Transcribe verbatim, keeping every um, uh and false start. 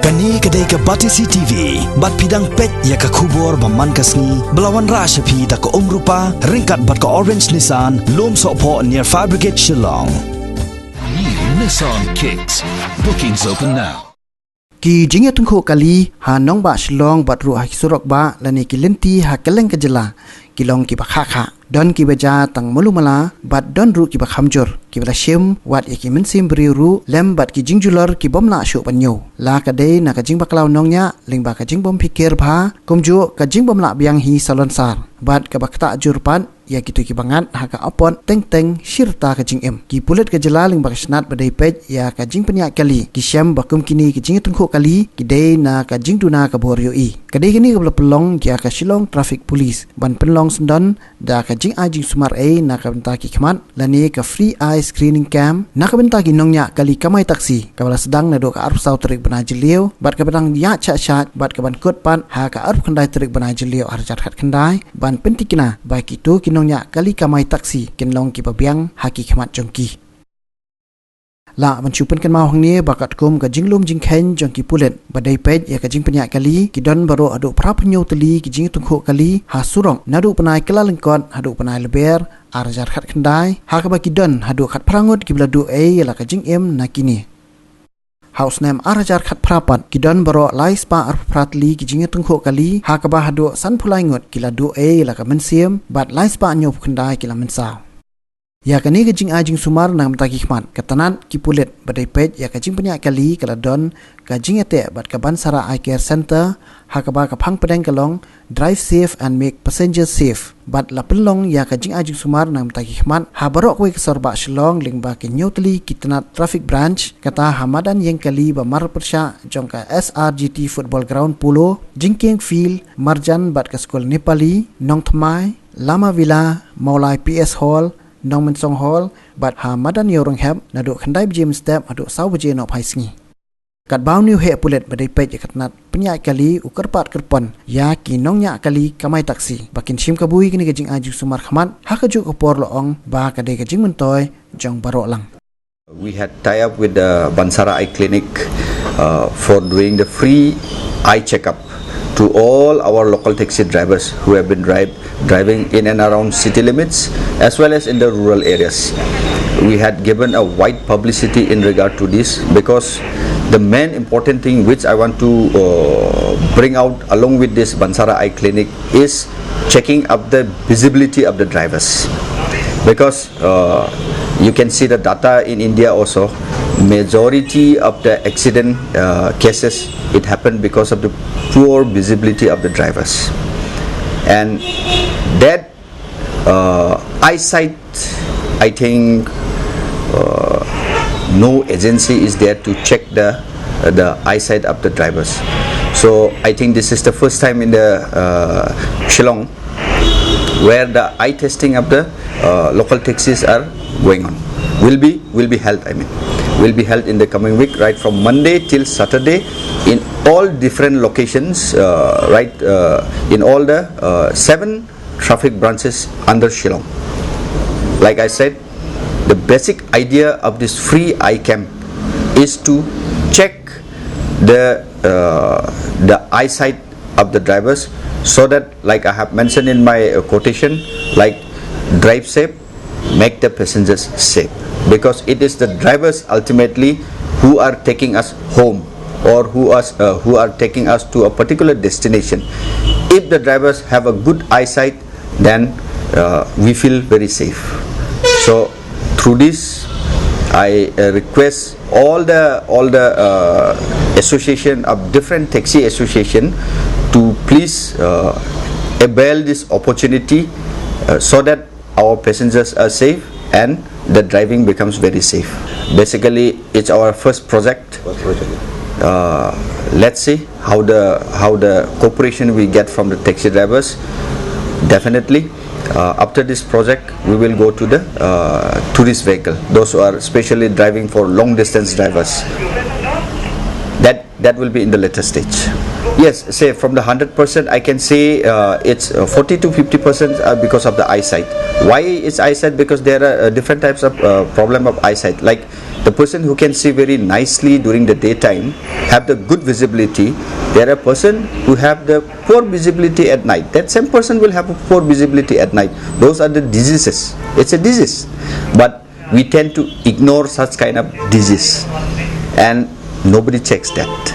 Kane ka dei ka Batesi T V, bad phi dang peit ïa ka khubor ba man ka sngi, ba la wanrah sha phi da ka Umrupa, ryngkat bad ka Orange Nissan, Lumsohphoh near Fire Brigade Shillong. New Nissan Kicks. Bookings open now. Ki jingïatyngkhuh kali ha nongbah Shillong bad ruh ha ki surok bah lane ki lynti ha kylleng ka jylla ki long kiba khah khah. Don kiba jia tang malu mala bad don ruh kiba kham jur, kiba la shim wat ïa ki mynsiem briew ruh lem bad ki jingjulor ki bym lah shuh ban ñiew. La ka dei na ka jingbakla u nongñiah lyngba ka jingbymphikir bha, kumjuh ka jingbymlah biang hi salonsar bad kaba ktah jur pat ïa kito kiba ngat ha ka apot teng teng shi rta ka jingim. Ki pulit ka jylla lyngba ka shnat ba dei peit ïa ka jingpynïaid kali ki shem ba kum kine ki jingïatyngkhuh kali ki dei na ka jingduna ka bor ïohi. Ka dei kane kaba la pynlong ïa ka Shillong Traffic Police ban pynlong syndon da ka jingai jingsumar ei na ka bynta ki khmat lane ka free eye screening camp na ka bynta ki nongñiah kali kamai taxi, kaba la sdang naduh ka arphew saw tarik bnai Jylliew bad kaba dang ïaid shah shah bad kaban kut pat ha ka arphew khyndai tarik bnai Jylliew arhajar khatkhyndai, ban pyntikna ba kito ki nongñiah kali kamai taxi kin long kiba biang ha ki khmat jong ki. Lah ban shu pynkynmaw hangne ba katkum ka jinglum jingkheiñ jong ki pulit ba dei peit ïa ka jingpynïaid kali, ki don baroh haduh phra phew hynñiew tylli ki jingïatyngkhuh kali ha surok naduh bnai Kyllalyngkot haduh bnai Lber arhajar khatkhyndai, ha kaba ki don haduh khatphra ngut kiba la duh ei ïa la ka jingim na kine. Ha u snem arhajar khatphra pat ki don baroh lai spah arphew phra tylli ki jingïatyngkhuh kali, ha kaba haduh sanphew lai ngut ki la duh ei ïa la ka mynsiem bad lai spah hynñiewphew khyndai ki la mynsaw. Ïa kane ka jingai jingsumar na ka bynta ki khmat, ka tnat ki pulit ba dei peit ïa ka jingpynïaid kali ka la don ka jingïateh bad ka Bansara Eye Care Centre, ha kaba ka phang pdeng ka long Drive Safe and Make Passengers Safe. Bad la pynlong ïa ka jingai jingsumar na ka bynta ki khmat ha baroh kawei ka sor bah Shillong lyngba ki hynñiew tylli ki tnat traffic branch, kata ha madan ïing kali ba marpyrshah jong ka S R G T Football Ground Polo, Jingkieng Field, Marjan bad ka skul Nepali, Nongthymmai, Lama Villa, Mawlai P S Hall, Nongmynsong Hall, bad ha madan Ïewrynghep naduh khyndai baje mynstep haduh saw baje nohphai sngi. Katba u nongïalam pulit ba dei peit ïa ka tnat pynïaid kali u kyrpad kyrpon ïa ki nongñiah kali kamai taxi ba kin shim kabu ïa kane ka jingai jingsumar khmat, ha kajuh ka por la ong ba ka dei ka jingmyntoi jong baroh lang. We had tie up with the Bansara Eye Clinic uh, for doing the free eye checkup to all our local taxi drivers who have been drive, driving in and around city limits as well as in the rural areas. We had given a wide publicity in regard to this because the main important thing which I want to uh, bring out along with this Bansara Eye Clinic is checking up the visibility of the drivers, because uh, you can see the data in India also. Majority of the accident uh, cases, it happened because of the poor visibility of the drivers, and that uh, eyesight, I think uh, no agency is there to check the the eyesight of the drivers. So I think this is the first time in the uh, Shillong where the eye testing of the uh, local taxis are going on. Will be will be held. I mean, will be held in the coming week, right from Monday till Saturday, in all different locations, uh, right uh, in all the uh, seven traffic branches under Shillong. Like I said, the basic idea of this free eye camp is to check the uh, the eyesight of the drivers, so that, like I have mentioned in my uh, quotation, like, drive safe, make the passengers safe, because it is the drivers ultimately who are taking us home or who are uh, who are taking us to a particular destination. If the drivers have a good eyesight, then uh, we feel very safe. So through this, I uh, request all the all the uh, association of different taxi association to please uh, avail this opportunity uh, so that our passengers are safe and the driving becomes very safe. Basically, it's our first project. Uh, let's see how the how the cooperation we get from the taxi drivers. Definitely, uh, after this project, we will go to the uh, tourist vehicle. Those who are specially driving for long distance drivers. That that will be in the later stage. Yes, say from the hundred percent, I can say uh, it's uh, forty to fifty percent uh, because of the eyesight. Why it's eyesight? Because there are uh, different types of uh, problem of eyesight. Like The person who can see very nicely during the daytime have the good visibility. There are person who have the poor visibility at night. That same person will have a poor visibility at night. Those are the diseases. It's a disease. But we tend to ignore such kind of disease, and nobody checks that.